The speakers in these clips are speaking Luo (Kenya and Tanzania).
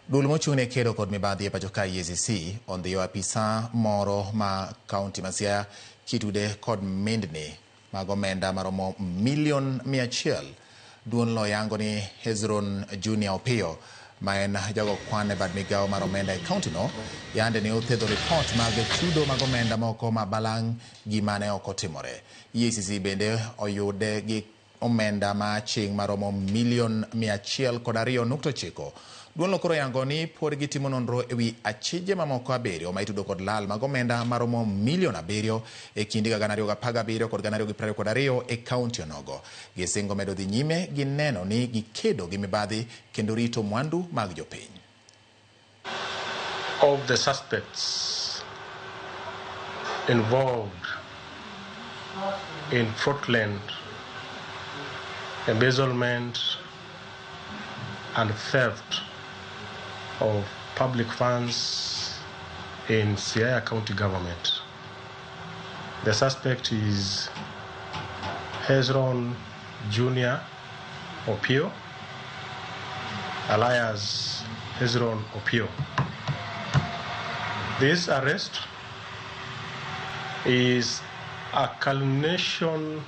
Duol mochung' ne kedo kod mibadhi e pacho ka EACC ondhiyo apisa moro ma kaunti ma Siaya kitude kod mindni mag omenda maromo milion 100. Duolno yango ni Hezron Junior Opiyo ma en jago kwan e bad migawo mar omenda e kaunti no yande ne othedho ripot mag chudo mag omenda moko ma balang' gima ne ok otimore. EACC bende oyude gi omenda ma aching' maromo milion 102.9. Duolno koro yango ni pod gitimo nonro ewi achije mamoko 7 ma itudo kod lal mag omenda maromo milion 7 e kind higa 2017 kod 2022 e kaunti onogo. Gisingo medo dhi nyime gi neno ni gikedo gi mibadhi kendo rito mwandu mag jopiny. Of the suspects involved in fraudulent embezzlement and theft of public funds in Siaya County government. The suspect is Hezron Junior Opio, alias Hezron Opio. This arrest is a culmination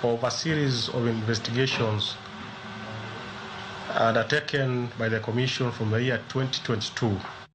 of a series of investigations undertaken by the Commission from the year 2022.